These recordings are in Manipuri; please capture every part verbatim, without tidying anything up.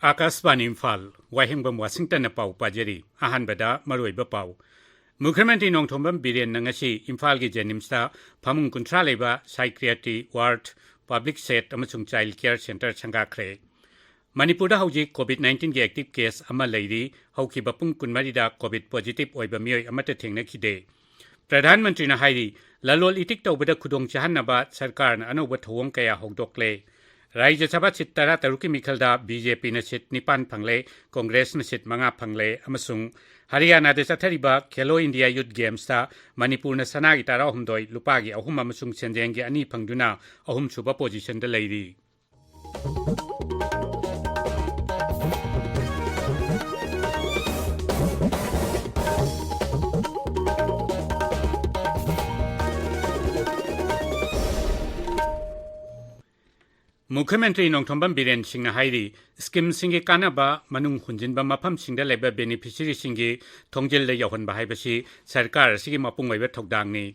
ꯑꯥꯀꯥꯁꯕꯥꯅꯤ ꯏꯝꯐꯥꯜ, ꯋꯥꯍꯦꯡꯕꯝ ꯋꯥꯁꯤꯡꯇꯟꯅ ꯄꯥꯎ ꯄꯥꯖꯔꯤ꯫ ꯑꯍꯥꯟꯕꯗ ꯃꯔꯨꯑꯣꯏꯕ ꯄꯥꯎ꯫ ꯃꯨꯈ꯭ꯌ ꯃꯟꯇ꯭ꯔꯤ ꯅꯣꯡꯊꯣꯝꯕꯝ ꯕꯤꯔꯦꯟꯅ ꯉꯁꯤ ꯏꯝꯐꯥꯜꯒꯤ ꯖꯦꯅꯤꯝꯁꯇ ꯐꯃꯨꯡ ꯀꯨꯟꯊ꯭ꯔꯥ ꯂꯩꯕ ꯁꯥꯏꯀ꯭ꯔꯤꯌꯥꯇ꯭ꯔꯤ ꯋꯥꯔꯗ, ꯄꯕ꯭ꯂꯤꯛ ꯁꯦꯠ ꯑꯃꯁꯨꯡ ꯆꯥꯏꯜ ꯀꯤꯌꯔ ꯁꯦꯟꯇꯔ ꯁꯪꯒꯥꯈ꯭ꯔꯦ꯫ ꯃꯅꯤꯄꯨꯔꯗ ꯍꯧꯖꯤꯛ ꯀꯣꯚꯤꯗ ꯅꯥꯏꯟꯇꯤꯟꯒꯤ ꯑꯦꯛꯇꯤꯚ ꯀꯦꯁ ꯑꯃ ꯂꯩꯔꯤ꯫ ꯍꯧꯈꯤꯕ ꯄꯨꯡ ꯀꯨꯟꯃꯔꯤꯗ ꯀꯣꯚꯤꯗ ꯄꯣꯖꯤꯇꯤꯚ ꯑꯣꯏꯕ ꯃꯤꯑꯣꯏ ꯑꯃꯠꯇ ꯊꯦꯡꯅꯈꯤꯗꯦ꯫ ꯄ꯭ꯔꯙꯥꯟ ꯃꯟꯇ꯭ꯔꯤꯅ ꯍꯥꯏꯔꯤ, ꯂꯂꯣꯟ ꯏꯇꯤꯛ ꯇꯧꯕꯗ ꯈꯨꯗꯣꯡ ꯆꯥꯍꯟꯅꯕ ꯁꯔꯀꯥꯔꯅ ꯑꯅꯧꯕ ꯊꯧꯑꯣꯡ ꯀꯌꯥ ꯍꯧꯗꯣꯛꯂꯦ꯫ ꯔꯥꯖ꯭ꯌ ꯁꯚꯥ ꯁꯤꯠ ꯇꯔꯥꯇꯔꯨꯛꯀꯤ ꯃꯤꯈꯜꯗ ꯕꯤ ꯖꯦ ꯄꯤꯅ ꯁꯤꯠ ꯅꯤꯄꯥꯟ ꯐꯪꯂꯦ, ꯀꯣꯡꯒ꯭ꯔꯦꯁꯅ ꯁꯤꯠ ꯃꯉꯥ ꯐꯪꯂꯦ ꯑꯃꯁꯨꯡ ꯍꯔꯤꯌꯥꯅꯥꯗ ꯆꯠꯊꯔꯤꯕ ꯈꯦꯂꯣ ꯏꯟꯗꯤꯌꯥ ꯌꯨꯠ ꯒꯦꯝꯁꯇ ꯃꯅꯤꯄꯨꯔꯅ ꯁꯅꯥꯒꯤ ꯇꯔꯥꯍꯨꯝꯗꯣꯏ, ꯂꯨꯄꯥꯒꯤ ꯑꯍꯨꯝ ꯑꯃꯁꯨꯡ ꯁꯦꯟꯖꯦꯡꯒꯤ ꯑꯅꯤ ꯐꯪꯗꯨꯅ ꯑꯍꯨꯝꯁꯨꯕ ꯄꯣꯖꯤꯁꯟꯗ ꯂꯩꯔꯤ꯫ ꯃꯨꯈ꯭ꯌ ꯃꯟꯇ꯭ꯔꯤ ꯅꯣꯡꯊꯣꯝꯕꯝ ꯕꯤꯔꯦꯟ ꯁꯤꯡꯅ ꯍꯥꯏꯔꯤ, ꯁ꯭ꯀꯤꯝꯁꯤꯡꯒꯤ ꯀꯥꯟꯅꯕ ꯃꯅꯨꯡ ꯍꯨꯟꯖꯤꯟꯕ ꯃꯐꯝꯁꯤꯡꯗ ꯂꯩꯕ ꯕꯦꯅꯤꯐꯤꯁꯔꯤꯁꯤꯡꯒꯤ ꯊꯣꯡꯖꯤꯜꯗ ꯌꯧꯍꯟꯕ ꯍꯥꯏꯕꯁꯤ ꯁꯔꯀꯥꯔ ꯑꯁꯤꯒꯤ ꯃꯄꯨꯡ ꯑꯣꯏꯕ ꯊꯧꯗꯥꯡꯅꯤ꯫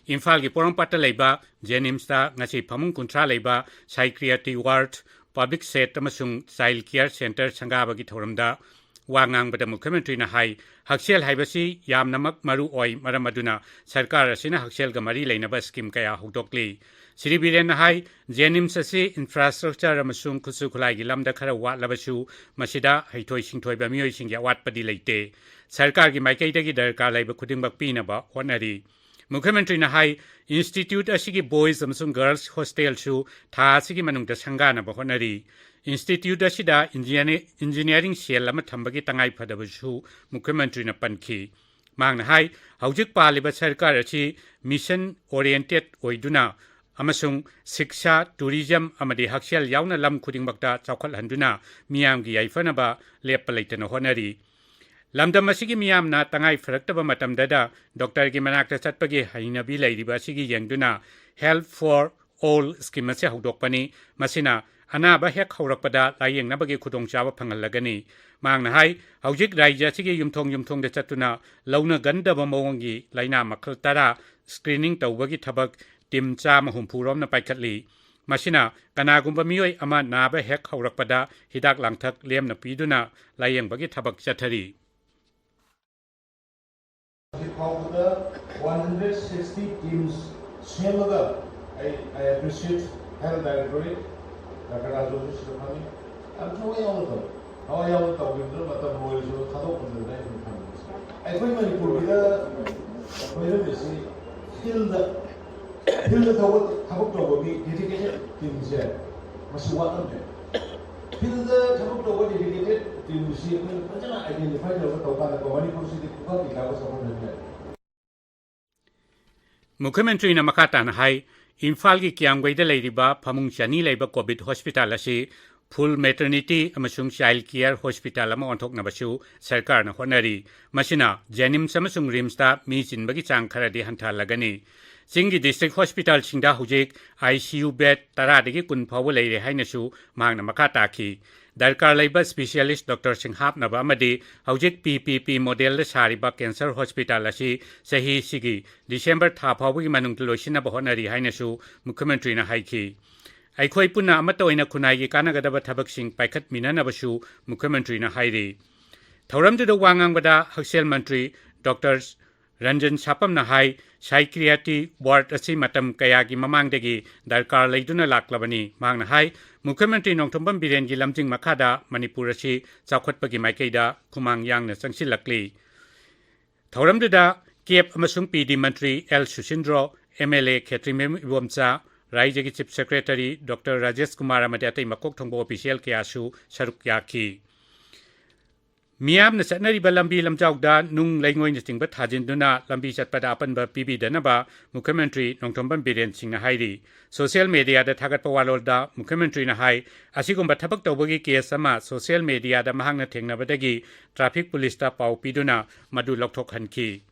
ꯏꯝꯐꯥꯜꯒꯤ ꯄꯣꯔꯣꯝꯄꯥꯠꯇ ꯂꯩꯕ ꯖꯦꯅꯤꯝꯁꯇ ꯉꯁꯤ ꯐꯃꯨꯡ ꯀꯨꯟꯊ꯭ꯔꯥ ꯂꯩꯕ ꯁꯥꯏꯀ꯭ꯔꯤꯌꯥꯇ꯭ꯔꯤ ꯋꯥꯔꯗ, ꯄꯕ꯭ꯂꯤꯛ ꯁꯦꯠ ꯑꯃꯁꯨꯡ ꯆꯥꯏꯜ ꯀꯤꯌꯔ ꯁꯦꯟꯇꯔ ꯁꯪꯒꯥꯕꯒꯤ ꯊꯧꯔꯝꯗ ꯋꯥ ꯉꯥꯡꯕꯗ ꯃꯨꯈ꯭ꯌ ꯃꯟꯇ꯭ꯔꯤꯅ ꯍꯥꯏ, ꯍꯛꯁꯦꯜ ꯍꯥꯏꯕꯁꯤ ꯌꯥꯝꯅꯃꯛ ꯃꯔꯨ ꯑꯣꯏ, ꯃꯔꯝ ꯑꯗꯨꯅ ꯁꯔꯀꯥꯔ ꯑꯁꯤꯅ ꯍꯛꯁꯦꯜꯒ ꯃꯔꯤ ꯂꯩꯅꯕ ꯁ꯭ꯀꯤꯝ ꯀꯌꯥ ꯍꯧꯗꯣꯛꯂꯤ꯫ ꯁ꯭ꯔꯤ ꯕꯤꯔꯦꯟꯅ ꯍꯥꯏ, ꯖꯦꯅꯤꯝꯁ ꯑꯁꯤ ꯏꯟꯐ꯭ꯔꯥꯁ꯭ꯇ꯭ꯔꯛꯆꯔ ꯑꯃꯁꯨꯡ ꯈꯨꯠꯁꯨ ꯈꯨꯠꯂꯥꯏꯒꯤ ꯂꯝꯗ ꯈꯔ ꯋꯥꯠꯂꯕꯁꯨ, ꯃꯁꯤꯗ ꯍꯩꯊꯣꯏ ꯁꯤꯡꯊꯣꯏꯕ ꯃꯤꯑꯣꯏꯁꯤꯡꯒꯤ ꯑꯋꯥꯠꯄꯗꯤ ꯂꯩꯇꯦ꯫ ꯁꯔꯀꯥꯔꯒꯤ ꯃꯥꯏꯀꯩꯗꯒꯤ ꯗꯔꯀꯥꯔ ꯂꯩꯕ ꯈꯨꯗꯤꯡꯃꯛ ꯄꯤꯅꯕ ꯍꯣꯠꯅꯔꯤ꯫ ꯃꯨꯈ꯭ꯌ ꯃꯟꯇ꯭ꯔꯤꯅ ꯍꯥꯏ, ꯏꯟꯁꯇꯤꯇ꯭ꯌꯨꯠ ꯑꯁꯤꯒꯤ ꯕꯣꯏꯁ ꯑꯃꯁꯨꯡ ꯒꯔꯜꯁ ꯍꯣꯁꯇꯦꯜꯁꯨ ꯊꯥ ꯑꯁꯤꯒꯤ ꯃꯅꯨꯡꯗ ꯁꯪꯒꯥꯅꯕ ꯍꯣꯠꯅꯔꯤ꯫ ꯏꯟꯁꯇꯤꯇ꯭ꯌꯨꯠ ꯑꯁꯤꯗ ꯏꯟꯖꯤꯅꯤꯌꯥꯔꯤ-, ꯏꯟꯖꯤꯅꯤꯌꯥꯔꯤꯡ ꯁꯦꯜ ꯑꯃ ꯊꯝꯕꯒꯤ ꯇꯉꯥꯏꯐꯗꯕꯁꯨ ꯃꯨꯈ꯭ꯌ ꯃꯟꯇ꯭ꯔꯤꯅ ꯄꯟꯈꯤ꯫ ꯃꯍꯥꯛꯅ ꯍꯥꯏ, ꯍꯧꯖꯤꯛ ꯄꯥꯜꯂꯤꯕ ꯁꯔꯀꯥꯔ ꯑꯁꯤ ꯃꯤꯁꯟ ꯑꯣꯔꯤꯌꯦꯟꯇꯦꯗ ꯑꯣꯏꯗꯨꯅ ꯑꯃꯁꯨꯡ ꯁꯤꯛꯁꯥ, ꯇꯨꯔꯤꯖꯝ ꯑꯃꯗꯤ ꯍꯛꯁꯦꯜ ꯌꯥꯎꯅ ꯂꯝ ꯈꯨꯗꯤꯡꯃꯛꯇ ꯆꯥꯎꯈꯠꯍꯟꯗꯨꯅ ꯃꯤꯌꯥꯝꯒꯤ ꯌꯥꯏꯐꯅꯕ ꯂꯦꯞꯄ ꯂꯩꯇꯅ ꯍꯣꯠꯅꯔꯤ꯫ ꯂꯝꯗꯝ ꯑꯁꯤꯒꯤ ꯃꯤꯌꯥꯝꯅ ꯇꯉꯥꯏ ꯐꯔꯛꯇꯕ ꯃꯇꯝꯗꯗ ꯗꯣꯛꯇꯔꯒꯤ ꯃꯅꯥꯛꯇ ꯆꯠꯄꯒꯤ ꯍꯩꯅꯕꯤ ꯂꯩꯔꯤꯕ ꯑꯁꯤꯒꯤ ꯌꯦꯡꯗꯨꯅ Health for All ꯁ꯭ꯀꯤꯝ ꯑꯁꯤ ꯍꯧꯗꯣꯛꯄꯅꯤ꯫ ꯃꯁꯤꯅ ꯑꯅꯥꯕ ꯍꯦꯛ ꯍꯧꯔꯛꯄꯗ ꯂꯥꯌꯦꯡꯅꯕꯒꯤ ꯈꯨꯗꯣꯡꯆꯥꯕ ꯐꯪꯍꯜꯂꯒꯅꯤ꯫ ꯃꯍꯥꯛꯅ ꯍꯥꯏ, ꯍꯧꯖꯤꯛ ꯔꯥꯖ꯭ꯌ ꯑꯁꯤꯒꯤ ꯌꯨꯝꯊꯣꯡ ꯌꯨꯝꯊꯣꯡꯗ ꯆꯠꯇꯨꯅ ꯂꯧꯅꯒꯟꯗꯕ ꯃꯑꯣꯡꯒꯤ ꯂꯥꯏꯅꯥ ꯃꯈꯜ ꯇꯔꯥ ꯁ꯭ꯀ꯭ꯔꯤꯅꯤꯡ ꯇꯧꯕꯒꯤ ꯊꯕꯛ ꯇꯤꯝ ꯆꯥꯝꯃ ꯍꯨꯝꯐꯨ ꯔꯣꯝꯅ ꯄꯥꯏꯈꯠꯂꯤ꯫ ꯃꯁꯤꯅ ꯀꯅꯥꯒꯨꯝꯕ ꯃꯤꯑꯣꯏ ꯑꯃ ꯅꯥꯕ ꯍꯦꯛ ꯍꯧꯔꯛꯄꯗ ꯍꯤꯗꯥꯛ ꯂꯥꯡꯊꯛ ꯂꯦꯝꯅ ꯄꯤꯗꯨꯅ ꯂꯥꯌꯦꯡꯕꯒꯤ ꯊꯕꯛ ꯆꯠꯊꯔꯤ꯫ ꯍꯧꯖꯤꯛ ꯐꯥꯎꯕꯗ one hundred sixty teams ꯁꯦꯝꯃꯒ ꯑꯩ, I appreciate Health Directorate, doctor ꯔꯥꯖꯨꯁꯨ ꯁꯤꯗ ꯐꯝꯃꯤ, ꯌꯥꯝ ꯊꯋꯥꯏ ꯌꯥꯎꯅ ꯇꯧꯏ꯫ ꯊꯋꯥꯏ ꯌꯥꯎꯅ ꯇꯧꯈꯤꯕꯗꯨꯅ ꯃꯇꯝ ꯂꯣꯏꯔꯁꯨ ꯊꯥꯗꯣꯛꯄꯗꯨꯗ ꯑꯩꯅ ꯊꯝꯃꯤ꯫ ꯑꯩꯈꯣꯏ ꯃꯅꯤꯄꯨꯔꯒꯤꯗ ꯂꯣꯏꯔꯝꯃꯤꯁꯤ ꯐꯤꯜꯗ, ꯐꯤꯜꯗ ꯊꯕꯛ, ꯊꯕꯛ ꯇꯧꯕ ꯃꯤ dedicated teamꯁꯦ ꯃꯁꯤ ꯋꯥꯠꯂꯝꯃꯦ꯫ ꯐꯤꯜꯗ ꯊꯕꯛ ꯇꯧꯕ dedicated teamꯁꯤ ꯑꯩꯈꯣꯏꯅ ꯐꯖꯅ identify ꯇꯧꯔꯒ ꯇꯧꯀꯥꯟꯗꯀꯣ, ꯃꯅꯤꯄꯨꯔꯁꯤꯗꯤ ꯈꯨꯐ ꯀꯌꯥ ꯑꯃ ꯆꯥꯎꯈꯠꯍꯟꯕ ꯌꯥꯏ꯫ ꯃꯨꯈ꯭ꯌ ꯃꯟꯇ꯭ꯔꯤꯅ ꯃꯈꯥ ꯇꯥꯅ ꯍꯥꯏ, ꯏꯝꯐꯥꯜꯒꯤ ꯀꯤꯌꯥꯝꯒꯩꯗ ꯂꯩꯔꯤꯕ ꯐꯃꯨꯡ ꯆꯅꯤ ꯂꯩꯕ COVID hospital ꯑꯁꯤ full maternity ꯑꯃꯁꯨꯡ child care hospital ꯑꯃ ꯑꯣꯟꯊꯣꯛꯅꯕꯁꯨ ꯁꯔꯀꯥꯔꯅ ꯍꯣꯠꯅꯔꯤ꯫ ꯃꯁꯤꯅ JNIMS ꯑꯃꯁꯨꯡ RIMSꯇ ꯃꯤ ꯆꯤꯟꯕꯒꯤ ꯆꯥꯡ ꯈꯔꯗꯤ ꯍꯟꯊꯍꯜꯂꯒꯅꯤ꯫ ꯆꯤꯡꯒꯤ district hospitalꯁꯤꯡꯗ ꯍꯧꯖꯤꯛ ICU bed ꯇꯔꯥꯗꯒꯤ ꯀꯨꯟ ꯐꯥꯎꯕ ꯂꯩꯔꯦ ꯍꯥꯏꯅꯁꯨ ꯃꯍꯥꯛꯅ ꯃꯈꯥ ꯇꯥꯈꯤ꯫ ꯗꯔꯀꯥꯔ ꯂꯩꯕ specialist doctorꯁꯤꯡ ꯍꯥꯞꯅꯕ ꯑꯃꯗꯤ ꯍꯧꯖꯤꯛ PPP modelꯗ ꯁꯥꯔꯤꯕ cancer hospital ꯑꯁꯤ ꯆꯍꯤꯁꯤꯒꯤ December ꯊꯥ ꯐꯥꯎꯕꯒꯤ ꯃꯅꯨꯡꯗ ꯂꯣꯏꯁꯤꯟꯅꯕ ꯍꯣꯠꯅꯔꯤ ꯍꯥꯏꯅꯁꯨ ꯃꯨꯈ꯭ꯌ ꯃꯟꯇ꯭ꯔꯤꯅ ꯍꯥꯏꯈꯤ꯫ ꯑꯩꯈꯣꯏ ꯄꯨꯟꯅ ꯑꯃꯠꯇ ꯑꯣꯏꯅ ꯈꯨꯟꯅꯥꯏꯒꯤ ꯀꯥꯟꯅꯒꯗꯕ ꯊꯕꯛꯁꯤꯡ ꯄꯥꯏꯈꯠꯃꯤꯟꯅꯅꯕꯁꯨ ꯃꯨꯈ꯭ꯌ ꯃꯟꯇ꯭ꯔꯤꯅ ꯍꯥꯏꯔꯤ꯫ ꯊꯧꯔꯝꯗꯨꯗ ꯋꯥ ꯉꯥꯡꯕꯗ ꯍꯛꯁꯦꯜ ꯃꯟꯇ꯭ꯔꯤ ꯗꯣꯛꯇꯔ ꯔꯟꯖꯟ ꯁꯥꯄꯝꯅ ꯍꯥꯏ, psychiatry ward ꯑꯁꯤ ꯃꯇꯝ ꯀꯌꯥꯒꯤ ꯃꯃꯥꯡꯗꯒꯤ ꯗꯔꯀꯥꯔ ꯂꯩꯗꯨꯅ ꯂꯥꯛꯂꯕꯅꯤ꯫ ꯃꯍꯥꯛꯅ ꯍꯥꯏ, ꯃꯨꯈ꯭ꯌ ꯃꯟꯇ꯭ꯔꯤ ꯅꯣꯡꯊꯣꯝꯕꯝ ꯕꯤꯔꯦꯟꯒꯤ ꯂꯝꯖꯤꯡ ꯃꯈꯥꯗ ꯃꯅꯤꯄꯨꯔ ꯑꯁꯤ ꯆꯥꯎꯈꯠꯄꯒꯤ ꯃꯥꯏꯀꯩꯗ ꯈꯨꯃꯥꯡ ꯌꯥꯡꯅ ꯆꯪꯁꯤꯜꯂꯛꯂꯤ꯫ ꯊꯧꯔꯝꯗꯨꯗ ꯀꯦꯞ ꯑꯃꯁꯨꯡ PD ꯃꯟꯇ꯭ꯔꯤ ꯑꯦꯜ ꯁꯨꯁꯤꯟꯗ꯭ꯔꯣ, MLA ꯈꯦꯇ꯭ꯔꯤꯃꯌꯨꯝ ꯏꯕꯣꯝꯆꯥ, ꯔꯥꯏꯖꯒꯤ Chief Secretary doctor Rajesh Kumar ꯑꯃꯗꯤ ꯑꯇꯩ ꯃꯀꯣꯛ ꯊꯣꯡꯕ official ꯀꯌꯥꯁꯨ ꯁꯔꯨꯛ ꯌꯥꯈꯤ꯫ ꯃꯤꯌꯥꯝꯅ ꯆꯠꯅꯔꯤꯕ ꯂꯝꯕꯤ ꯂꯝꯖꯥꯎꯗ ꯅꯨꯡ ꯂꯩꯉꯣꯏꯅꯆꯤꯡꯕ ꯊꯥꯖꯤꯟꯗꯨꯅ ꯂꯝꯕꯤ ꯆꯠꯄꯗ ꯑꯄꯟꯕ ꯄꯤꯕꯤꯗꯅꯕ ꯃꯨꯈ꯭ꯌ ꯃꯟꯇ꯭ꯔꯤ ꯅꯣꯡꯊꯣꯝꯕꯝ ꯕꯤꯔꯦꯟ ꯁꯤꯡꯅ ꯍꯥꯏꯔꯤ꯫ Social mediaꯗ ꯊꯥꯒꯠꯄ ꯋꯥꯔꯣꯜꯗ ꯃꯨꯈ꯭ꯌ ꯃꯟꯇ꯭ꯔꯤꯅ ꯍꯥꯏ, ꯑꯁꯤꯒꯨꯝꯕ ꯊꯕꯛ ꯇꯧꯕꯒꯤ case ꯑꯃ social mediaꯗ ꯃꯍꯥꯛꯅ ꯊꯦꯡꯅꯕꯗꯒꯤ traffic policeꯇ ꯄꯥꯎ ꯄꯤꯗꯨꯅ ꯃꯗꯨ ꯂꯧꯊꯣꯛꯍꯟꯈꯤ꯫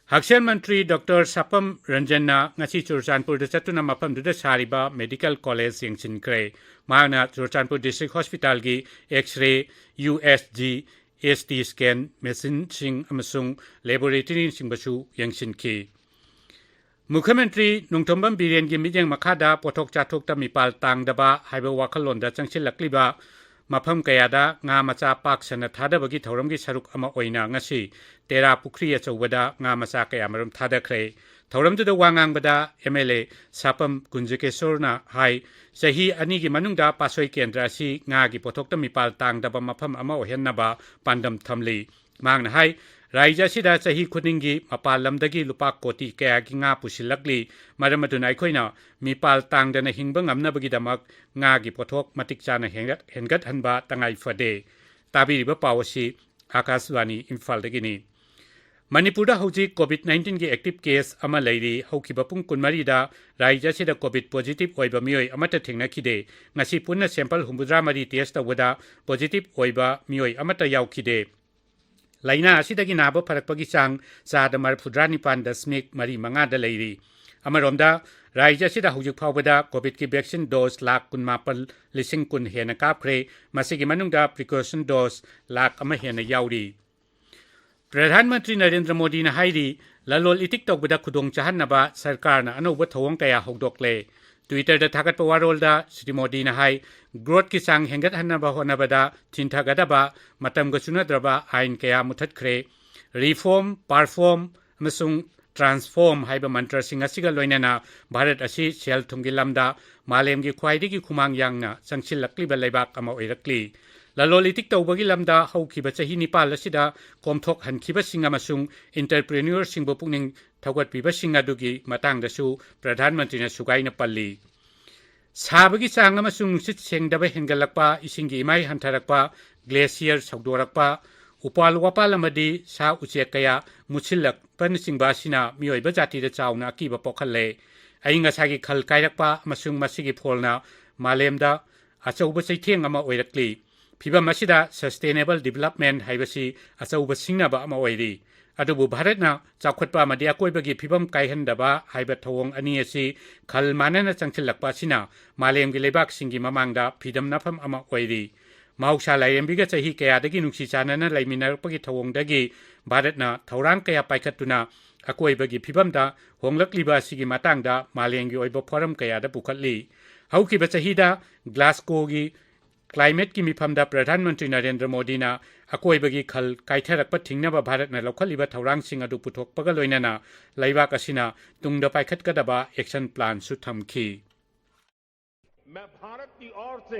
ꯍꯛꯁꯦꯜ ꯃꯟꯇ꯭ꯔꯤ ꯗꯣꯛꯇꯔ ꯁꯥꯄꯝ ꯔꯟꯖꯟꯅ ꯉꯁꯤ ꯆꯨꯔꯆꯥꯟꯄꯨꯔꯗ ꯆꯠꯇꯨꯅ ꯃꯐꯝꯗꯨꯗ ꯁꯥꯔꯤꯕ medical college ꯌꯦꯡꯁꯤꯟꯈ꯭ꯔꯦ꯫ ꯃꯍꯥꯛꯅ Churachandpur district hospitalꯒꯤ X-ray, USG, CT scan machineꯁꯤꯡ ꯑꯃꯁꯨꯡ laboratoryꯅꯆꯤꯡꯕꯁꯨ ꯌꯦꯡꯁꯤꯟꯈꯤ꯫ ꯃꯨꯈ꯭ꯌ ꯃꯟꯇ꯭ꯔꯤ ꯅꯣꯡꯊꯣꯝꯕꯝ ꯕꯤꯔꯦꯟꯒꯤ ꯃꯤꯠꯌꯦꯡ ꯃꯈꯥꯗ ꯄꯣꯠꯊꯣꯛ ꯆꯥꯊꯣꯛꯇ ꯃꯤꯄꯥꯜ ꯇꯥꯡꯗꯕ ꯍꯥꯏꯕ ꯋꯥꯈꯜꯂꯣꯟꯗ ꯆꯪꯁꯤꯜꯂꯛꯂꯤꯕ ꯃꯐꯝ ꯀꯌꯥꯗ ꯉꯥ ꯃꯆꯥ ꯄꯥꯛ ꯁꯟꯅ ꯊꯥꯗꯕꯒꯤ ꯊꯧꯔꯝꯒꯤ ꯁꯔꯨꯛ ꯑꯃ ꯑꯣꯏꯅ ꯉꯁꯤ ꯇꯦꯔꯥ ꯄꯨꯈ꯭ꯔꯤ ꯑꯆꯧꯕꯗ ꯉꯥ ꯃꯆꯥ ꯀꯌꯥꯃꯔꯨꯝ ꯊꯥꯗꯈ꯭ꯔꯦ꯫ ꯊꯧꯔꯝꯗꯨꯗ ꯋꯥ ꯉꯥꯡꯕꯗ ꯑꯦꯝ ꯑꯦꯜ ꯑꯦ ꯁꯥꯄꯝ ꯀꯨꯟꯖꯀꯦꯁꯣꯔꯅ ꯍꯥꯏ, ꯆꯍꯤ ꯑꯅꯤꯒꯤ ꯃꯅꯨꯡꯗ ꯄꯥꯠꯁꯣꯏ ꯀꯦꯟꯗ꯭ꯔ ꯑꯁꯤ ꯉꯥꯒꯤ ꯄꯣꯠꯊꯣꯛꯇ ꯃꯤꯄꯥꯜ ꯇꯥꯡꯗꯕ ꯃꯐꯝ ꯑꯃ ꯑꯣꯏꯍꯟꯅꯕ ꯄꯥꯟꯗꯝ ꯊꯝꯂꯤ꯫ ꯃꯍꯥꯛꯅ ꯍꯥꯏ, ꯔꯥꯖ꯭ꯌ ꯑꯁꯤꯗ ꯆꯍꯤ ꯈꯨꯗꯤꯡꯒꯤ ꯃꯄꯥꯟ ꯂꯝꯗꯒꯤ ꯂꯨꯄꯥ ꯀꯣꯇꯤ ꯀꯌꯥꯒꯤ ꯉꯥ ꯄꯨꯁꯤꯜꯂꯛꯂꯤ꯫ ꯃꯔꯝ ꯑꯗꯨꯅ ꯑꯩꯈꯣꯏꯅ ꯃꯤꯄꯥꯜ ꯇꯥꯡꯗꯅ ꯍꯤꯡꯕ ꯉꯝꯅꯕꯒꯤꯗꯃꯛ ꯉꯥꯒꯤ ꯄꯣꯠꯊꯣꯛ ꯃꯇꯤꯛ ꯆꯥꯅ ꯍꯦꯟꯒꯠ-, ꯍꯦꯟꯒꯠꯍꯟꯕ ꯇꯉꯥꯏ ꯐꯗꯦ꯫ ꯇꯥꯕꯤꯔꯤꯕ ꯄꯥꯎ ꯑꯁꯤ ꯑꯥꯀꯥꯁꯕꯥꯅꯤ ꯏꯝꯐꯥꯜꯗꯒꯤꯅꯤ꯫ ꯃꯅꯤꯄꯨꯔꯗ ꯍꯧꯖꯤꯛ COVID nineteen ꯒꯤ active case ꯑꯃ ꯂꯩꯔꯤ꯫ ꯍꯧꯈꯤꯕ ꯄꯨꯡ ꯀꯨꯟꯃꯔꯤꯗ ꯔꯥꯖ꯭ꯌ ꯑꯁꯤꯗ COVID positive ꯑꯣꯏꯕ ꯃꯤꯑꯣꯏ ꯑꯃꯠꯇ ꯊꯦꯡꯅꯈꯤꯗꯦ꯫ ꯉꯁꯤ ꯄꯨꯟꯅ sample ꯍꯨꯝꯐꯨꯇꯔꯥ ꯃꯔꯤ test ꯇꯧꯕꯗ positive ꯑꯣꯏꯕ ꯃꯤꯑꯣꯏ ꯑꯃꯠꯇ ꯌꯥꯎꯈꯤꯗꯦ꯫ ꯂꯥꯏꯅꯥ ꯑꯁꯤꯗꯒꯤ ꯅꯥꯕ ꯐꯔꯛꯄꯒꯤ ꯆꯥꯡ ꯆꯥꯗ ꯃꯔꯤꯐꯨꯇꯔꯥ ꯅꯤꯄꯥꯟ ꯗꯁꯃꯤꯛ ꯃꯔꯤ ꯃꯉꯥꯗ ꯂꯩꯔꯤ꯫ ꯑꯃꯔꯣꯝꯗ, ꯔꯥꯖ꯭ꯌ ꯑꯁꯤꯗ ꯍꯧꯖꯤꯛ ꯐꯥꯎꯕꯗ COVID ꯀꯤ vaccine dose ꯂꯥꯈ ꯀꯨꯟꯃꯥꯄꯟ ꯂꯤꯁꯤꯡ ꯀꯨꯟ ꯍꯦꯟꯅ ꯀꯥꯞꯈ꯭ꯔꯦ꯫ ꯃꯁꯤꯒꯤ ꯃꯅꯨꯡꯗ precaution dose ꯂꯥꯈ ꯑꯃ ꯍꯦꯟꯅ ꯌꯥꯎꯔꯤ꯫ ꯄ꯭ꯔꯙꯥꯟ ꯃꯟꯇ꯭ꯔꯤ ꯅꯔꯦꯟꯗ꯭ꯔ ꯃꯣꯗꯤꯅ ꯍꯥꯏꯔꯤ, ꯂꯂꯣꯜ ꯏꯇꯤꯛ ꯇꯧꯕꯗ ꯈꯨꯗꯣꯡ ꯆꯥꯍꯟꯅꯕ ꯁꯔꯀꯥꯔꯅ ꯑꯅꯧꯕ ꯊꯧꯑꯣꯡ ꯀꯌꯥ ꯍꯧꯗꯣꯛꯂꯦ꯫ Twitter ꯗ ꯊꯥꯒꯠꯄ ꯋꯥꯔꯣꯜꯗ ꯁ꯭ꯔꯤ ꯃꯣꯗꯤꯅ ꯍꯥꯏ, growth ꯀꯤ ꯆꯥꯡ ꯍꯦꯟꯒꯠꯍꯟꯅꯕ ꯍꯣꯠꯅꯕꯗ ꯊꯤꯟꯊꯒꯗꯕ ꯃꯇꯝꯒ ꯆꯨꯅꯗ꯭ꯔꯕ ꯑꯥꯏꯟ ꯀꯌꯥ ꯃꯨꯊꯠꯈ꯭ꯔꯦ꯫ Reform, perform ꯑꯃꯁꯨꯡ transform ꯍꯥꯏꯕ ꯃꯟꯇ꯭ꯔꯁꯤꯡ ꯑꯁꯤꯒ ꯂꯣꯏꯅꯅ ꯚꯥꯔꯠ ꯑꯁꯤ ꯁꯦꯜ ꯊꯨꯝꯒꯤ ꯂꯝꯗ ꯃꯥꯂꯦꯝꯒꯤ ꯈ꯭ꯋꯥꯏꯗꯒꯤ ꯈꯨꯃꯥꯡ ꯌꯥꯡꯅ ꯆꯪꯁꯤꯜꯂꯛꯂꯤꯕ ꯂꯩꯕꯥꯛ ꯑꯃ ꯑꯣꯏꯔꯛꯂꯤ꯫ ꯂꯂꯣꯜ ꯏꯇꯤꯛ ꯇꯧꯕꯒꯤ ꯂꯝꯗ ꯍꯧꯈꯤꯕ ꯆꯍꯤ ꯅꯤꯄꯥꯜ ꯑꯁꯤꯗ ꯀꯣꯝꯊꯣꯛꯍꯟꯈꯤꯕꯁꯤꯡ ꯑꯃꯁꯨꯡ entrepreneur ꯁꯤꯡꯕꯨ ꯄꯨꯛꯅꯤꯡ ꯊꯧꯒꯠꯄꯤꯕꯁꯤꯡ ꯑꯗꯨꯒꯤ ꯃꯇꯥꯡꯗꯁꯨ ꯄ꯭ꯔꯙꯥꯟ ꯃꯟꯇ꯭ꯔꯤꯅ ꯁꯨꯒꯥꯏꯅ ꯄꯜꯂꯤ꯫ ꯁꯥꯕꯒꯤ ꯆꯥꯡ ꯑꯃꯁꯨꯡ ꯅꯨꯡꯁꯤꯠ ꯁꯦꯡꯗꯕ ꯍꯦꯟꯒꯠꯂꯛꯄ, ꯏꯁꯤꯡꯒꯤ ꯏꯃꯥꯏ ꯍꯟꯊꯔꯛꯄ, glacier ꯁꯧꯗꯣꯔꯛꯄ, ꯎꯄꯥꯜ ꯋꯥꯄꯥꯜ ꯑꯃꯗꯤ ꯁꯥ ꯎꯆꯦꯛ ꯀꯌꯥ ꯃꯨꯠꯁꯤꯜꯂꯛꯄꯅꯆꯤꯡꯕ ꯑꯁꯤꯅ ꯃꯤꯑꯣꯏꯕ ꯖꯥꯇꯤꯗ ꯆꯥꯎꯅ ꯑꯀꯤꯕ ꯄꯣꯛꯍꯜꯂꯦ꯫ ꯑꯏꯪ ꯑꯁꯥꯒꯤ ꯈꯜ ꯀꯥꯏꯔꯛꯄ ꯑꯃꯁꯨꯡ ꯃꯁꯤꯒꯤ ꯐꯣꯜꯅ ꯃꯥꯂꯦꯝꯗ ꯑꯆꯧꯕ ꯆꯩꯊꯦꯡ ꯑꯃ ꯑꯣꯏꯔꯛꯂꯤ꯫ ꯐꯤꯚꯝ ꯑꯁꯤꯗ sustainable development ꯍꯥꯏꯕꯁꯤ ꯑꯆꯧꯕ ꯁꯤꯡꯅꯕ ꯑꯃ ꯑꯣꯏꯔꯤ꯫ ꯑꯗꯨꯕꯨ ꯚꯥꯔꯠꯅ ꯆꯥꯎꯈꯠꯄ ꯑꯃꯗꯤ ꯑꯀꯣꯏꯕꯒꯤ ꯐꯤꯚꯝ ꯀꯥꯏꯍꯟꯗꯕ ꯍꯥꯏꯕ ꯊꯧꯑꯣꯡ ꯑꯅꯤ ꯑꯁꯤ ꯈꯜ ꯃꯥꯟꯅꯅ ꯆꯪꯁꯤꯜꯂꯛꯄ ꯑꯁꯤꯅ ꯃꯥꯂꯦꯝꯒꯤ ꯂꯩꯕꯥꯛꯁꯤꯡꯒꯤ ꯃꯃꯥꯡꯗ ꯐꯤꯗꯝꯅꯐꯝ ꯑꯃ ꯑꯣꯏꯔꯤ꯫ ꯃꯍꯧꯁꯥ ꯂꯥꯏꯔꯦꯝꯕꯤꯒ ꯆꯍꯤ ꯀꯌꯥꯗꯒꯤ ꯅꯨꯡꯁꯤ ꯆꯥꯟꯅꯅ ꯂꯩꯃꯤꯟꯅꯔꯛꯄꯒꯤ ꯊꯧꯑꯣꯡꯗꯒꯤ ꯚꯥꯔꯠꯅ ꯊꯧꯔꯥꯡ ꯀꯌꯥ ꯄꯥꯏꯈꯠꯇꯨꯅ ꯑꯀꯣꯏꯕꯒꯤ ꯐꯤꯕꯝꯗ ꯍꯣꯡꯂꯛꯂꯤꯕ ꯑꯁꯤꯒꯤ ꯃꯇꯥꯡꯗ ꯃꯥꯂꯦꯝꯒꯤ ꯑꯣꯏꯕ ꯐꯣꯔꯝ ꯀꯌꯥꯗ ꯄꯨꯈꯠꯂꯤ꯫ ꯍꯧꯈꯤꯕ ꯆꯍꯤꯗ ꯒ꯭ꯂꯥꯁꯀꯣꯒꯤ ꯀ꯭ꯂꯥꯏꯃꯦꯠꯀꯤ ꯃꯤꯐꯝꯗ ꯄ꯭ꯔꯙꯥꯟ ꯃꯟꯇ꯭ꯔꯤ ꯅꯔꯦꯟꯗ꯭ꯔ ꯃꯣꯗꯤꯅ ꯑꯀꯣꯏꯕꯒꯤ ꯈꯜ ꯀꯥꯏꯊꯔꯛꯄ ꯊꯤꯡꯅꯕ ꯚꯥꯔꯠꯅ ꯂꯧꯈꯠꯂꯤꯕ ꯊꯧꯔꯥꯡꯁꯤꯡ ꯑꯗꯨ ꯄꯨꯊꯣꯛꯄꯒ ꯂꯣꯏꯅꯅ ꯂꯩꯕꯥꯛ ꯑꯁꯤꯅ ꯇꯨꯡꯗ ꯄꯥꯏꯈꯠꯀꯗꯕ ꯑꯦꯛꯁꯟ ꯄ꯭ꯂꯥꯟꯁꯨ ꯊꯝꯈꯤ꯫ मैं भारत की ओर से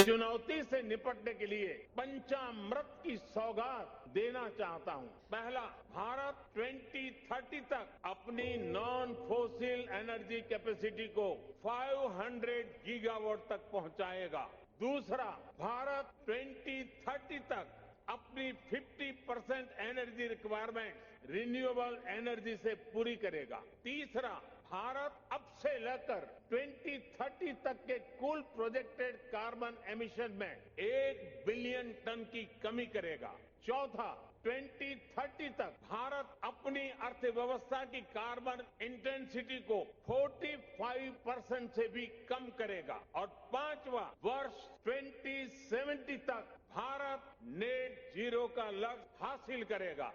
चुनौती से निपटने के लिए पंचामृत की सौगात देना चाहता हूं। पहला, भारत ट्वेंटी थर्टी तक अपनी नॉन फोसिल एनर्जी कैपेसिटी को फ़ाइव हंड्रेड गीगावाट तक पहुंचाएगा। दूसरा, भारत ट्वेंटी थर्टी तक अपनी fifty percent energy requirement renewable energy से पूरी करेगा। तीसरा, भारत अब से लेकर ट्वेंटी थर्टी तक के कुल प्रोजेक्टेड कार्बन एमिशन में एक बिलियन टन की कमी करेगा। चौथा, ट्वेंटी थर्टी तक भारत अपनी अर्थव्यवस्था की कार्बन इंटेंसिटी को फ़ोर्टी फ़ाइव परसेंट से भी कम करेगा। और पांचवा, वर्ष ट्वेंटी सेवेंटी तक भारत नेट जीरो का लक्ष्य हासिल करेगा।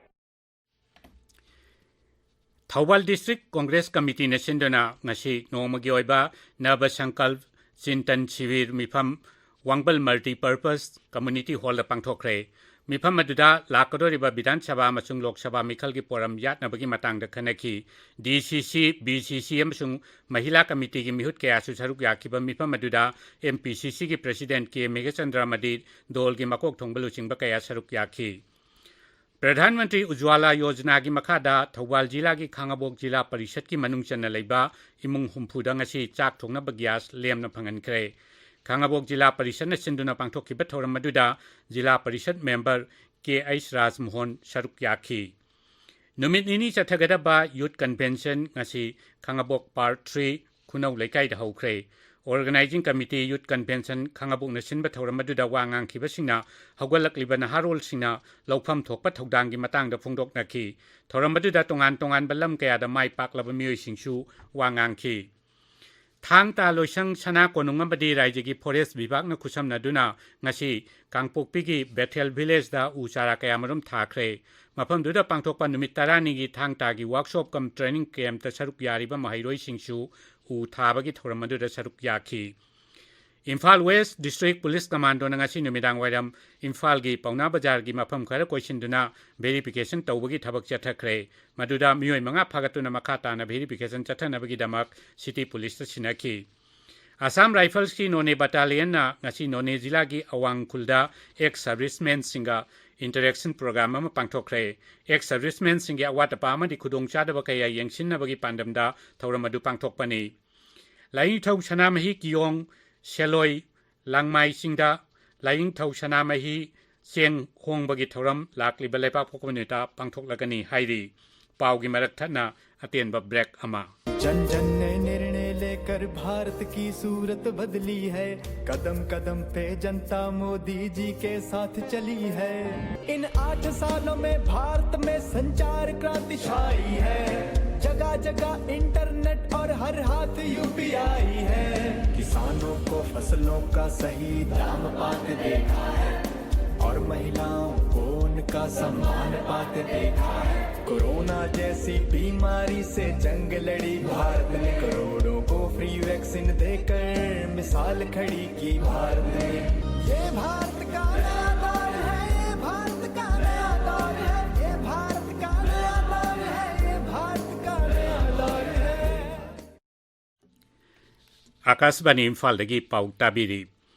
ꯊꯧꯕꯥꯜ ꯗꯤꯁꯇ꯭ꯔꯤꯛ ꯀꯣꯡꯒ꯭ꯔꯦꯁ ꯀꯃꯤꯇꯤꯅ ꯁꯤꯟꯗꯨꯅ ꯉꯁꯤ ꯅꯣꯡꯃꯒꯤ ꯑꯣꯏꯕ ꯅꯕ ꯁꯪꯀꯜꯞ ꯆꯤꯟꯇꯟ ꯁꯤꯕꯤꯔ ꯃꯤꯐꯝ ꯋꯥꯡꯕꯜ ꯃꯜꯇꯤ ꯄꯔꯄꯁ ꯀꯝꯃ꯭ꯌꯨꯅꯤꯇꯤ ꯍꯣꯜꯗ ꯄꯥꯡꯊꯣꯛꯈ꯭ꯔꯦ꯫ ꯃꯤꯐꯝ ꯑꯗꯨꯗ ꯂꯥꯛꯀꯗꯧꯔꯤꯕ ꯕꯤꯙꯥꯟ ꯁꯚꯥ ꯑꯃꯁꯨꯡ ꯂꯣꯛ ꯁꯚꯥ ꯃꯤꯈꯜꯒꯤ ꯄꯣꯔꯝ ꯌꯥꯠꯅꯕꯒꯤ ꯃꯇꯥꯡꯗ ꯈꯟꯅꯈꯤ꯫ ꯗꯤ ꯁꯤ ꯁꯤ, ꯕꯤ ꯁꯤ ꯁꯤ ꯑꯃꯁꯨꯡ ꯃꯍꯤꯂꯥ ꯀꯃꯤꯇꯤꯒꯤ ꯃꯤꯍꯨꯠ ꯀꯌꯥꯁꯨ ꯁꯔꯨꯛ ꯌꯥꯈꯤꯕ ꯃꯤꯐꯝ ꯑꯗꯨꯗ ꯑꯦꯝ ꯄꯤ ꯁꯤ ꯁꯤꯒꯤ ꯄ꯭ꯔꯁꯤꯗꯦꯟꯠ ꯀꯦ ꯃꯦꯘꯆꯟꯗ꯭ꯔ ꯑꯃꯗꯤ ꯗꯣꯜꯒꯤ ꯃꯀꯣꯛ ꯊꯣꯡꯕ ꯂꯨꯆꯤꯡꯕ ꯀꯌꯥ ꯁꯔꯨꯛ ꯌꯥꯈꯤ꯫ ꯄ꯭ꯔꯙꯥꯟ ꯃꯟꯇ꯭ꯔꯤ ꯎꯖ꯭ꯋꯥꯂꯥ ꯌꯣꯖꯅꯥꯒꯤ ꯃꯈꯥꯗ ꯊꯧꯕꯥꯜ ꯖꯤꯂꯥꯒꯤ ꯈꯥꯉꯕꯣꯛ ꯖꯤꯂꯥ ꯄꯔꯤꯁꯠꯀꯤ ꯃꯅꯨꯡ ꯆꯟꯅ ꯂꯩꯕ ꯏꯃꯨꯡ ꯍꯨꯝꯐꯨꯗ ꯉꯁꯤ ꯆꯥꯛ ꯊꯣꯡꯅꯕ ꯒ꯭ꯌꯥꯁ ꯂꯦꯝꯅ ꯐꯪꯍꯟꯈ꯭ꯔꯦ꯫ ꯈꯥꯉꯕꯣꯛ ꯖꯤꯂꯥ ꯄꯔꯤꯁꯠꯅ ꯁꯤꯟꯗꯨꯅ ꯄꯥꯡꯊꯣꯛꯈꯤꯕ ꯊꯧꯔꯝ ꯑꯗꯨꯗ ꯖꯤꯂꯥ ꯄꯔꯤꯁꯠ ꯃꯦꯝꯕꯔ ꯀꯦ ꯑꯩꯆ ꯔꯥꯖꯃꯣꯍꯟ ꯁꯔꯨꯛ ꯌꯥꯈꯤ꯫ ꯅꯨꯃꯤꯠ ꯅꯤꯅꯤ ꯆꯠꯊꯒꯗꯕ ꯌꯨꯠ ꯀꯟꯚꯦꯟꯁꯟ ꯉꯁꯤ ꯈꯥꯉꯕꯣꯛ ꯄꯥꯔꯠ ꯊ꯭ꯔꯤ ꯈꯨꯅꯧ ꯂꯩꯀꯥꯏꯗ ꯍꯧꯈ꯭ꯔꯦ꯫ ꯑꯣꯔꯒꯅꯥꯏꯖꯤꯡ ꯀꯃꯤꯇꯤ, ꯌꯨꯠ ꯀꯟꯚꯦꯟꯁꯟ ꯈꯥꯉꯕꯣꯛꯅ ꯁꯤꯟꯕ ꯊꯧꯔꯝ ꯑꯗꯨꯗ ꯋꯥ ꯉꯥꯡꯈꯤꯕꯁꯤꯡꯅ ꯍꯧꯒꯠꯂꯛꯂꯤꯕ ꯅꯍꯥꯔꯣꯜꯁꯤꯡꯅ ꯂꯧꯐꯝ ꯊꯣꯛꯄ ꯊꯧꯗꯥꯡꯒꯤ ꯃꯇꯥꯡꯗ ꯐꯣꯡꯗꯣꯛꯅꯈꯤ꯫ ꯊꯧꯔꯝ ꯑꯗꯨꯗ ꯇꯣꯉꯥꯟ ꯇꯣꯉꯥꯟꯕ ꯂꯝ ꯀꯌꯥꯗ ꯃꯥꯏ ꯄꯥꯛꯂꯕ ꯃꯤꯑꯣꯏꯁꯤꯡꯁꯨ ꯋꯥ ꯉꯥꯡꯈꯤ꯫ ꯊꯥꯡ ꯇꯥ ꯂꯣꯏꯁꯪ ꯁꯅꯥ ꯀꯣꯅꯨꯡ ꯑꯃꯗꯤ ꯔꯥꯏꯖꯒꯤ ꯐꯣꯔꯦꯁ ꯕꯤꯚꯥꯒꯅ ꯈꯨꯠꯁꯝꯅꯗꯨꯅ ꯉꯁꯤ ꯀꯥꯡꯄꯣꯛꯄꯤꯒꯤ ꯕꯦꯊꯦꯜ ꯚꯤꯂꯦꯖꯗ ꯎ ꯆꯥꯔꯥ ꯀꯌꯥꯃꯔꯨꯝ ꯊꯥꯈ꯭ꯔꯦ꯫ ꯃꯐꯝꯗꯨꯗ ꯄꯥꯡꯊꯣꯛꯄ ꯅꯨꯃꯤꯠ ꯇꯔꯥꯅꯤꯒꯤ ꯊꯥꯡ ꯇꯥꯒꯤ ꯋꯥꯔꯛꯁꯣꯞ ꯀꯝ ꯇ꯭ꯔꯦꯅꯤꯡ ꯀꯦꯝꯞꯇ ꯁꯔꯨꯛ ꯌꯥꯔꯤꯕ ꯃꯍꯩꯔꯣꯏꯁꯤꯡꯁꯨ ꯎ ꯊꯥꯕꯒꯤ ꯊꯧꯔꯝ ꯑꯗꯨꯗ ꯁꯔꯨꯛ ꯌꯥꯈꯤ꯫ ꯏꯝꯐꯥꯜ ꯋꯦꯁ ꯗꯤꯁꯇ꯭ꯔꯤꯛ ꯄꯨꯂꯤꯁ ꯀꯃꯥꯟꯗꯣꯅ ꯉꯁꯤ ꯅꯨꯃꯤꯗꯥꯡ ꯋꯥꯏꯔꯝ ꯏꯝꯐꯥꯜꯒꯤ ꯄꯥꯎꯅꯥ ꯕꯖꯥꯔꯒꯤ ꯃꯐꯝ ꯈꯔ ꯀꯣꯏꯁꯤꯟꯗꯨꯅ ꯚꯦꯔꯤꯐꯤꯀꯦꯁꯟ ꯇꯧꯕꯒꯤ ꯊꯕꯛ ꯆꯠꯊꯈ꯭ꯔꯦ꯫ ꯃꯗꯨꯗ ꯃꯤꯑꯣꯏ ꯃꯉꯥ ꯐꯥꯒꯠꯇꯨꯅ ꯃꯈꯥ ꯇꯥꯅ ꯚꯦꯔꯤꯐꯤꯀꯦꯁꯟ ꯆꯠꯊꯅꯕꯒꯤꯗꯃꯛ ꯁꯤꯇꯤ ꯄꯨꯂꯤꯁꯇ ꯁꯤꯟꯅꯈꯤ꯫ ꯑꯁꯥꯝ ꯔꯥꯏꯐꯜꯁꯀꯤ ꯅꯣꯅꯦ ꯕꯠꯇꯥꯂꯤꯌꯟꯅ ꯉꯁꯤ ꯅꯣꯅꯦ ꯖꯤꯂꯥꯒꯤ ꯑꯋꯥꯡ ꯈꯨꯜꯗ ꯑꯦꯛꯁ ꯁꯔꯚꯤꯁꯃꯦꯟꯁꯤꯡꯒ ꯏꯟꯇꯔꯦꯛꯁꯟ ꯄ꯭ꯔꯣꯒ꯭ꯔꯥꯝ ꯑꯃ ꯄꯥꯡꯊꯣꯛꯈ꯭ꯔꯦ꯫ ꯑꯦꯛꯁ ꯁꯔꯚꯤꯁꯃꯦꯟꯁꯤꯡꯒꯤ ꯑꯋꯥꯠ ꯑꯄꯥ ꯑꯃꯗꯤ ꯈꯨꯗꯣꯡꯆꯥꯗꯕ ꯀꯌꯥ ꯌꯦꯡꯁꯤꯟꯅꯕꯒꯤ ꯄꯥꯟꯗꯝꯗ ꯊꯧꯔꯝ ꯑꯗꯨ ꯄꯥꯡꯊꯣꯛꯄꯅꯤ꯫ ꯂꯥꯏꯅꯤꯡꯊꯧ ꯁꯅꯥꯃꯍꯤ ꯀꯤꯌꯣꯡ ꯁꯦꯂꯣꯏ ꯂꯥꯡꯃꯥꯏ ꯆꯤꯡꯗ ꯂꯥꯏꯅꯤꯡꯊꯧ ꯁꯅꯥꯃꯍꯤ ꯆꯦꯡ ꯍꯣꯡꯕꯒꯤ ꯊꯧꯔꯝ ꯂꯥꯛꯂꯤꯕ ꯂꯩꯕꯥꯛꯄꯣꯛꯄ ꯅꯨꯃꯤꯠꯇ ꯄꯥꯡꯊꯣꯛꯂꯒꯅꯤ ꯍꯥꯏꯔꯤ꯫ ꯄꯥꯎꯒꯤ ꯃꯔꯛ ꯊꯠꯅ ꯑꯇꯦꯟꯕ ꯕ꯭ꯔꯦꯛ ꯑꯃ꯫ जन जन ने निर्णय लेकर भारत की सूरत बदली है। कदम कदम पे जनता मोदी जी के साथ चली है। इन आठ सालों में भारत में संचार क्रांति छाई है। जगह जगह इंटरनेट और हर हाथ यूपीआई है। किसानों को फसलों का सही दाम पाते देखा है और महिलाओं को उनका सम्मान पाते देखा है। कोरोना जैसी बीमारी से जंग लड़ी भारत ने, करोड़ों को फ्री वैक्सीन देकर मिसाल खड़ी की भारत ने। ये भारत का नया दौर है, ये भारत का नया दौर है, ये भारत का नया दौर है, ये भारत का नया दौर है। ꯑꯥꯀꯥꯁꯕꯥꯅꯤ ꯏꯝꯐꯥꯜꯗꯒꯤ ꯄꯥꯎ ꯇꯥꯕꯤꯔꯤ꯫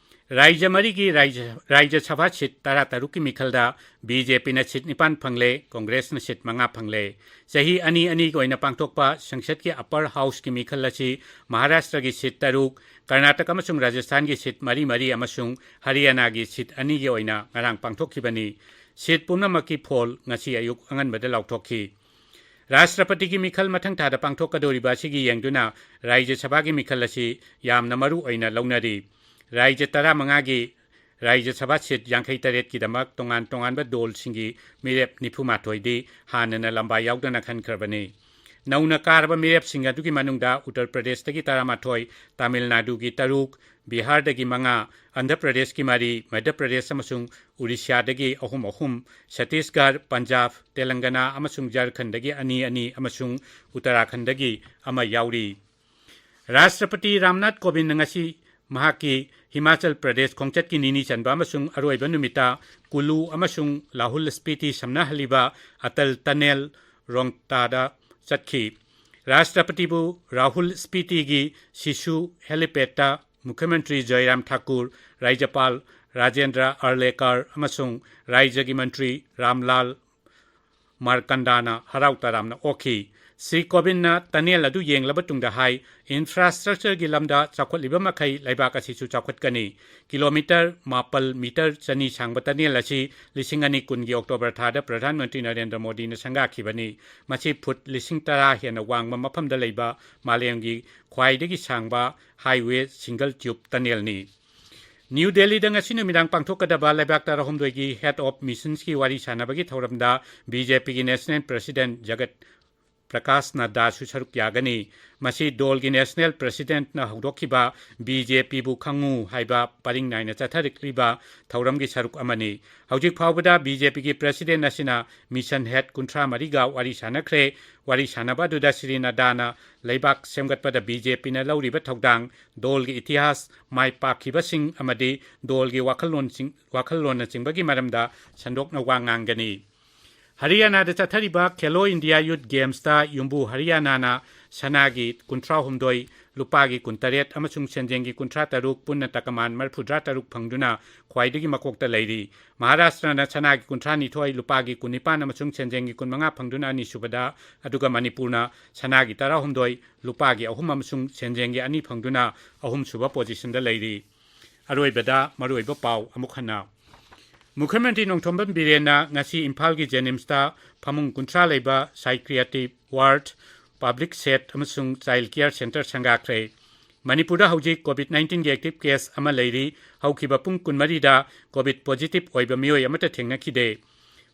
ꯔꯥꯏꯖ꯭ꯌ ꯃꯔꯤꯒꯤ ꯔꯥꯏꯖ꯭ꯌ, ꯔꯥꯏꯖ꯭ꯌ ꯁꯚꯥ ꯁꯤꯠ ꯇꯔꯥꯇꯔꯨꯛꯀꯤ ꯃꯤꯈꯜꯗ ꯕꯤ ꯖꯦ ꯄꯤꯅ ꯁꯤꯠ ꯅꯤꯄꯥꯟ ꯐꯪꯂꯦ, ꯀꯣꯡꯒ꯭ꯔꯦꯁꯅ ꯁꯤꯠ ꯃꯉꯥ ꯐꯪꯂꯦ꯫ ꯆꯍꯤ ꯑꯅꯤ ꯑꯅꯤꯒꯤ ꯑꯣꯏꯅ ꯄꯥꯡꯊꯣꯛꯄ ꯁꯪꯁꯠꯀꯤ ꯑꯄꯔ ꯍꯥꯎꯁꯀꯤ ꯃꯤꯈꯜ ꯑꯁꯤ ꯃꯍꯥꯔꯥꯁꯇ꯭ꯔꯒꯤ ꯁꯤꯠ ꯇꯔꯨꯛ, ꯀꯔꯅꯥꯇꯛ ꯑꯃꯁꯨꯡ ꯔꯥꯖꯁꯊꯥꯟꯒꯤ ꯁꯤꯠ ꯃꯔꯤ ꯃꯔꯤ ꯑꯃꯁꯨꯡ ꯍꯔꯤꯌꯥꯅꯥꯒꯤ ꯁꯤꯠ ꯑꯅꯤꯒꯤ ꯑꯣꯏꯅ ꯉꯔꯥꯡ ꯄꯥꯡꯊꯣꯛꯈꯤꯕꯅꯤ꯫ ꯁꯤꯠ ꯄꯨꯝꯅꯃꯛꯀꯤ ꯐꯣꯜ ꯉꯁꯤ ꯑꯌꯨꯛ ꯑꯉꯟꯕꯗ ꯂꯥꯎꯊꯣꯛꯈꯤ꯫ ꯔꯥꯁꯇ꯭ꯔꯄꯇꯤꯒꯤ ꯃꯤꯈꯜ ꯃꯊꯪ ꯊꯥꯗ ꯄꯥꯡꯊꯣꯛꯀꯗꯧꯔꯤꯕ ꯑꯁꯤꯒꯤ ꯌꯦꯡꯗꯨꯅ ꯔꯥꯏꯖ꯭ꯌ ꯁꯚꯥꯒꯤ ꯃꯤꯈꯜ ꯑꯁꯤ ꯌꯥꯝꯅ ꯃꯔꯨ ꯑꯣꯏꯅ ꯂꯧꯅꯔꯤ꯫ ꯔꯥꯏꯖ꯭ꯌ ꯇꯔꯥꯃꯉꯥꯒꯤ ꯔꯥꯏꯖ꯭ꯌ ꯁꯚꯥ ꯁꯤꯠ ꯌꯥꯡꯈꯩ ꯇꯔꯦꯠꯀꯤꯗꯃꯛ ꯇꯣꯉꯥꯟ ꯇꯣꯉꯥꯟꯕ ꯗꯣꯜꯁꯤꯡꯒꯤ ꯃꯤꯔꯦꯞ ꯅꯤꯐꯨ ꯃꯥꯊꯣꯏꯗꯤ ꯍꯥꯟꯅꯅ ꯂꯝꯕꯥ ꯌꯥꯎꯗꯅ ꯈꯟꯈ꯭ꯔꯕꯅꯤ꯫ ꯅꯧꯅ ꯀꯥꯔꯕ ꯃꯤꯔꯦꯞꯁꯤꯡ ꯑꯗꯨꯒꯤ ꯃꯅꯨꯡꯗ ꯎꯠꯇꯔ ꯄ꯭ꯔꯗꯦꯁꯇꯒꯤ ꯇꯔꯥꯃꯥꯊꯣꯏ, ꯇꯥꯃꯤꯜ ꯅꯥꯗꯨꯒꯤ ꯇꯔꯨꯛ, ꯕꯤꯍꯥꯔꯗꯒꯤ ꯃꯉꯥ, ꯑꯟꯙ꯭ꯔ ꯄ꯭ꯔꯗꯦꯁꯀꯤ ꯃꯔꯤ, ꯃꯙ꯭ꯌ ꯄ꯭ꯔꯗꯦꯁ ꯑꯃꯁꯨꯡ ꯎꯔꯤꯁ꯭ꯌꯥꯗꯒꯤ ꯑꯍꯨꯝ ꯑꯍꯨꯝ, ꯁꯠꯇꯤꯁꯒꯔ, ꯄꯟꯖꯥꯕ, ꯇꯦꯂꯪꯒꯅꯥ ꯑꯃꯁꯨꯡ ꯖꯔꯈꯟꯗꯒꯤ ꯑꯅꯤ ꯑꯅꯤ ꯑꯃꯁꯨꯡ ꯎꯠꯇꯔꯥꯈꯟꯗꯒꯤ ꯑꯃ ꯌꯥꯎꯔꯤ꯫ ꯔꯥꯁꯇ꯭ꯔꯄꯇꯤ ꯔꯥꯝꯅꯥꯊ ꯀꯣꯕꯤꯟꯗ ꯉꯁꯤ ꯃꯍꯥꯛꯀꯤ ꯍꯤꯃꯥꯆꯜ ꯄ꯭ꯔꯗꯦꯁ ꯈꯣꯡꯆꯠꯀꯤ ꯅꯤꯅꯤ ꯆꯟꯕ ꯑꯃꯁꯨꯡ ꯑꯔꯣꯏꯕ ꯅꯨꯃꯤꯠꯇ ꯀꯨꯂꯨ ꯑꯃꯁꯨꯡ ꯂꯥꯍꯨꯜ ꯁ꯭ꯄꯤꯇꯤ ꯁꯝꯅꯍꯜꯂꯤꯕ ꯑꯇꯜ ꯇꯅꯦꯜ ꯔꯣꯡꯇꯥꯗ ꯆꯠꯈꯤ꯫ ꯔꯥꯁꯇ꯭ꯔꯄꯇꯤꯕꯨ ꯔꯥꯍꯨꯜ ꯁ꯭ꯄꯤꯇꯤꯒꯤ ꯁꯤꯁꯨ ꯍꯦꯂꯤꯄꯦꯗꯇ ꯃꯨꯈ꯭ꯌ ꯃꯟꯇ꯭ꯔꯤ ꯖꯣꯏꯔꯥꯝ ꯊꯥꯀꯨꯔ, ꯔꯥꯖ꯭ꯌꯄꯥꯜ ꯔꯥꯖꯦꯟꯗ꯭ꯔ ꯑꯔꯂꯦꯀꯔ ꯑꯃꯁꯨꯡ ꯔꯥꯖ꯭ꯌꯒꯤ ꯃꯟꯇ꯭ꯔꯤ ꯔꯥꯝꯂꯥꯜ ꯃꯥꯔꯀꯟꯗꯥꯅ ꯍꯔꯥꯎ ꯇꯔꯥꯝꯅ ꯑꯣꯛꯈꯤ꯫ ꯁ꯭ꯔꯤ ꯀꯣꯕꯤꯟꯗꯅ ꯇꯅꯦꯜ ꯑꯗꯨ ꯌꯦꯡꯂꯕ ꯇꯨꯡꯗ ꯍꯥꯏ, ꯏꯟꯐ꯭ꯔꯥꯁ꯭ꯇ꯭ꯔꯛꯆꯔꯒꯤ ꯂꯝꯗ ꯆꯥꯎꯈꯠꯂꯤꯕ ꯃꯈꯩ ꯂꯩꯕꯥꯛ ꯑꯁꯤꯁꯨ ꯆꯥꯎꯈꯠꯀꯅꯤ꯫ ꯀꯤꯂꯣꯃꯤꯇꯔ ꯃꯥꯄꯜ ꯃꯤꯇꯔ ꯆꯅꯤ ꯁꯥꯡꯕ ꯇꯅꯦꯜ ꯑꯁꯤ ꯂꯤꯁꯤꯡ ꯑꯅꯤ ꯀꯨꯟꯒꯤ ꯑꯣꯛꯇꯣꯕꯔ ꯊꯥꯗ ꯄ꯭ꯔꯙꯥꯟ ꯃꯟꯇ꯭ꯔꯤ ꯅꯔꯦꯟꯗ꯭ꯔ ꯃꯣꯗꯤꯅ ꯁꯪꯒꯥꯈꯤꯕꯅꯤ꯫ ꯃꯁꯤ ꯐꯨꯠ ꯂꯤꯁꯤꯡ ꯇꯔꯥ ꯍꯦꯟꯅ ꯋꯥꯡꯕ ꯃꯐꯝꯗ ꯂꯩꯕ ꯃꯥꯂꯦꯝꯒꯤ ꯈ꯭ꯋꯥꯏꯗꯒꯤ ꯁꯥꯡꯕ ꯍꯥꯏꯋꯦ ꯁꯤꯡꯒꯜ ꯇ꯭ꯌꯨꯕ ꯇꯅꯦꯜꯅꯤ꯫ ꯅ꯭ꯌꯨ ꯗꯦꯜꯂꯤꯗ ꯉꯁꯤ ꯅꯨꯃꯤꯗꯥꯡ ꯄꯥꯡꯊꯣꯛꯀꯗꯕ ꯂꯩꯕꯥꯛ ꯇꯔꯥꯍꯨꯝꯗꯣꯏꯒꯤ ꯍꯦꯗ ꯑꯣꯐ ꯃꯤꯁꯟꯁꯀꯤ ꯋꯥꯔꯤ ꯁꯥꯟꯅꯕꯒꯤ ꯊꯧꯔꯝꯗ ꯕꯤ ꯖꯦ ꯄꯤꯒꯤ ꯅꯦꯁꯅꯦꯜ ꯄ꯭ꯔꯁꯤꯗꯦꯟꯠ ꯖꯒꯠ ꯄ꯭ꯔꯀꯥꯁ ꯅꯗ꯭ꯗꯥꯁꯨ ꯁꯔꯨꯛ ꯌꯥꯒꯅꯤ꯫ ꯃꯁꯤ ꯗꯣꯜꯒꯤ ꯅꯦꯁꯅꯦꯜ ꯄ꯭ꯔꯁꯤꯗꯦꯟꯠꯅ ꯍꯧꯗꯣꯛꯈꯤꯕ ꯕꯤ ꯖꯦ ꯄꯤꯕꯨ ꯈꯪꯉꯨ ꯍꯥꯏꯕ ꯄꯔꯤꯡ ꯅꯥꯏꯅ ꯆꯠꯊꯔꯛꯂꯤꯕ ꯊꯧꯔꯝꯒꯤ ꯁꯔꯨꯛ ꯑꯃꯅꯤ꯫ ꯍꯧꯖꯤꯛ ꯐꯥꯎꯕꯗ ꯕꯤ ꯖꯦ ꯄꯤꯒꯤ ꯄ꯭ꯔꯁꯤꯗꯦꯟꯠ ꯑꯁꯤꯅ ꯃꯤꯁꯟ ꯍꯦꯗ ꯀꯨꯟꯊ꯭ꯔꯥ ꯃꯔꯤꯒ ꯋꯥꯔꯤ ꯁꯥꯟꯅꯈ꯭ꯔꯦ꯫ ꯋꯥꯔꯤ ꯁꯥꯟꯅꯕ ꯑꯗꯨꯗ ꯁ꯭ꯔꯤ ꯅꯗ꯭ꯗꯥꯅ ꯂꯩꯕꯥꯛ ꯁꯦꯝꯒꯠꯄꯗ ꯕꯤ ꯖꯦ ꯄꯤꯅ ꯂꯧꯔꯤꯕ ꯊꯧꯗꯥꯡ, ꯗꯣꯜꯒꯤ ꯏꯇꯤꯍꯥꯁ, ꯃꯥꯏ ꯄꯥꯛꯈꯤꯕꯁꯤꯡ ꯑꯃꯗꯤ ꯗꯣꯜꯒꯤ ꯋꯥꯈꯜꯂꯣꯟꯁꯤꯡ, ꯋꯥꯈꯜꯂꯣꯟꯅꯆꯤꯡꯕꯒꯤ ꯃꯔꯝꯗ ꯁꯟꯗꯣꯛꯅ ꯋꯥ ꯉꯥꯡꯒꯅꯤ꯫ ꯍꯔꯤꯌꯥꯅꯥꯗ ꯆꯠꯊꯔꯤꯕ ꯈꯦꯂꯣ ꯏꯟꯗꯤꯌꯥ ꯌꯨꯊ ꯒꯦꯝꯁꯇ ꯌꯨꯝꯕꯨ ꯍꯔꯤꯌꯥꯅꯥꯅ ꯁꯅꯥꯒꯤ ꯀꯨꯟꯊ꯭ꯔꯥ ꯍꯨꯝꯗꯣꯏ, ꯂꯨꯄꯥꯒꯤ ꯀꯨꯟꯇꯔꯦꯠ ꯑꯃꯁꯨꯡ ꯁꯦꯟꯖꯦꯡꯒꯤ ꯀꯨꯟꯊ꯭ꯔꯥ ꯇꯔꯨꯛ, ꯄꯨꯟꯅ ꯇꯀꯃꯥꯟ ꯃꯔꯤꯐꯨꯇꯔꯥ ꯇꯔꯨꯛ ꯐꯪꯗꯨꯅ ꯈ꯭ꯋꯥꯏꯗꯒꯤ ꯃꯀꯣꯛꯇ ꯂꯩꯔꯤ꯫ ꯃꯍꯥꯔꯥꯁꯇ꯭ꯔꯅ ꯁꯅꯥꯒꯤ ꯀꯨꯟꯊ꯭ꯔꯥ ꯅꯤꯊꯣꯏ, ꯂꯨꯄꯥꯒꯤ ꯀꯨꯟꯅꯤꯄꯥꯟ ꯑꯃꯁꯨꯡ ꯁꯦꯟꯖꯦꯡꯒꯤ ꯀꯨꯟꯃꯉꯥ ꯐꯪꯗꯨꯅ ꯑꯅꯤꯁꯨꯕꯗ, ꯑꯗꯨꯒ ꯃꯅꯤꯄꯨꯔꯅ ꯁꯅꯥꯒꯤ ꯇꯔꯥꯍꯨꯝꯗꯣꯏ, ꯂꯨꯄꯥꯒꯤ ꯑꯍꯨꯝ ꯑꯃꯁꯨꯡ ꯁꯦꯟꯖꯦꯡꯒꯤ ꯑꯅꯤ ꯐꯪꯗꯨꯅ ꯑꯍꯨꯝꯁꯨꯕ ꯄꯣꯖꯤꯁꯟꯗ ꯂꯩꯔꯤ꯫ ꯑꯔꯣꯏꯕꯗ ꯃꯔꯨꯑꯣꯏꯕ ꯄꯥꯎ ꯑꯃꯨꯛ ꯍꯟꯅ꯫ ꯃꯨꯈ꯭ꯌ ꯃꯟꯇ꯭ꯔꯤ ꯅꯣꯡꯊꯣꯝꯕꯝ ꯕꯤꯔꯦꯟꯅ ꯉꯁꯤ ꯏꯝꯐꯥꯜꯒꯤ ꯖꯦꯅꯤꯝꯁꯇ ꯐꯃꯨꯡ ꯀꯨꯟꯊ꯭ꯔꯥ ꯂꯩꯕ ꯁꯥꯏꯀ꯭ꯔꯤꯌꯥꯇꯤꯛ ꯋꯥꯔꯗ, ꯄꯕ꯭ꯂꯤꯛ ꯁꯦꯠ ꯑꯃꯁꯨꯡ ꯆꯥꯏꯜ ꯀꯤꯌꯔ ꯁꯦꯟꯇꯔ ꯁꯪꯒꯥꯈ꯭ꯔꯦ꯫ ꯃꯅꯤꯄꯨꯔꯗ ꯍꯧꯖꯤꯛ ꯀꯣꯚꯤꯗ ꯅꯥꯏꯟꯇꯤꯟꯒꯤ ꯑꯦꯛꯇꯤꯚ ꯀꯦꯁ ꯑꯃ ꯂꯩꯔꯤ꯫ ꯍꯧꯈꯤꯕ ꯄꯨꯡ ꯀꯨꯟꯃꯔꯤꯗ ꯀꯣꯚꯤꯗ ꯄꯣꯖꯤꯇꯤꯚ ꯑꯣꯏꯕ ꯃꯤꯑꯣꯏ ꯑꯃꯠꯇ ꯊꯦꯡꯅꯈꯤꯗꯦ꯫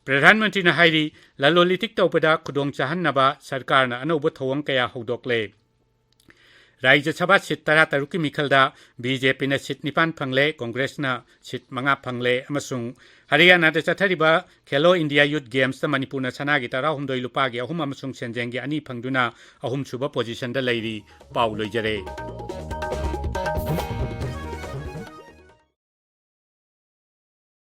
ꯄ꯭ꯔꯙꯥꯟ ꯃꯟꯇ꯭ꯔꯤꯅ ꯍꯥꯏꯔꯤ, ꯂꯂꯣꯟ ꯏꯇꯤꯛ ꯇꯧꯕꯗ ꯈꯨꯗꯣꯡ ꯆꯥꯍꯟꯅꯕ ꯁꯔꯀꯥꯔꯅ ꯑꯅꯧꯕ ꯊꯧꯑꯣꯡ ꯀꯌꯥ ꯍꯧꯗꯣꯛꯂꯦ꯫ ꯔꯥꯖ꯭ꯌ ꯁꯚꯥ ꯁꯤꯠ ꯇꯔꯥ ꯇꯔꯨꯛꯀꯤ ꯃꯤꯈꯜꯗ ꯕꯤ ꯖꯦ ꯄꯤꯅ ꯁꯤꯠ ꯅꯤꯄꯥꯟ ꯐꯪꯂꯦ, ꯀꯣꯡꯒ꯭ꯔꯦꯁꯅ ꯁꯤꯠ ꯃꯉꯥ ꯐꯪꯂꯦ ꯑꯃꯁꯨꯡ ꯍꯔꯤꯌꯥꯅꯥꯗ ꯆꯠꯊꯔꯤꯕ ꯈꯦꯂꯣ ꯏꯟꯗꯤꯌꯥ ꯌꯨꯠ ꯒꯦꯝꯁꯇ ꯃꯅꯤꯄꯨꯔꯅ ꯁꯅꯥꯒꯤ ꯇꯔꯥꯍꯨꯝꯗꯣꯏ, ꯂꯨꯄꯥꯒꯤ ꯑꯍꯨꯝ ꯑꯃꯁꯨꯡ ꯁꯦꯟꯖꯦꯡꯒꯤ ꯑꯅꯤ ꯐꯪꯗꯨꯅ ꯑꯍꯨꯝꯁꯨꯕ ꯄꯣꯖꯤꯁꯟꯗ ꯂꯩꯔꯤ꯫ ꯄꯥꯎ ꯂꯣꯏꯖꯔꯦ꯫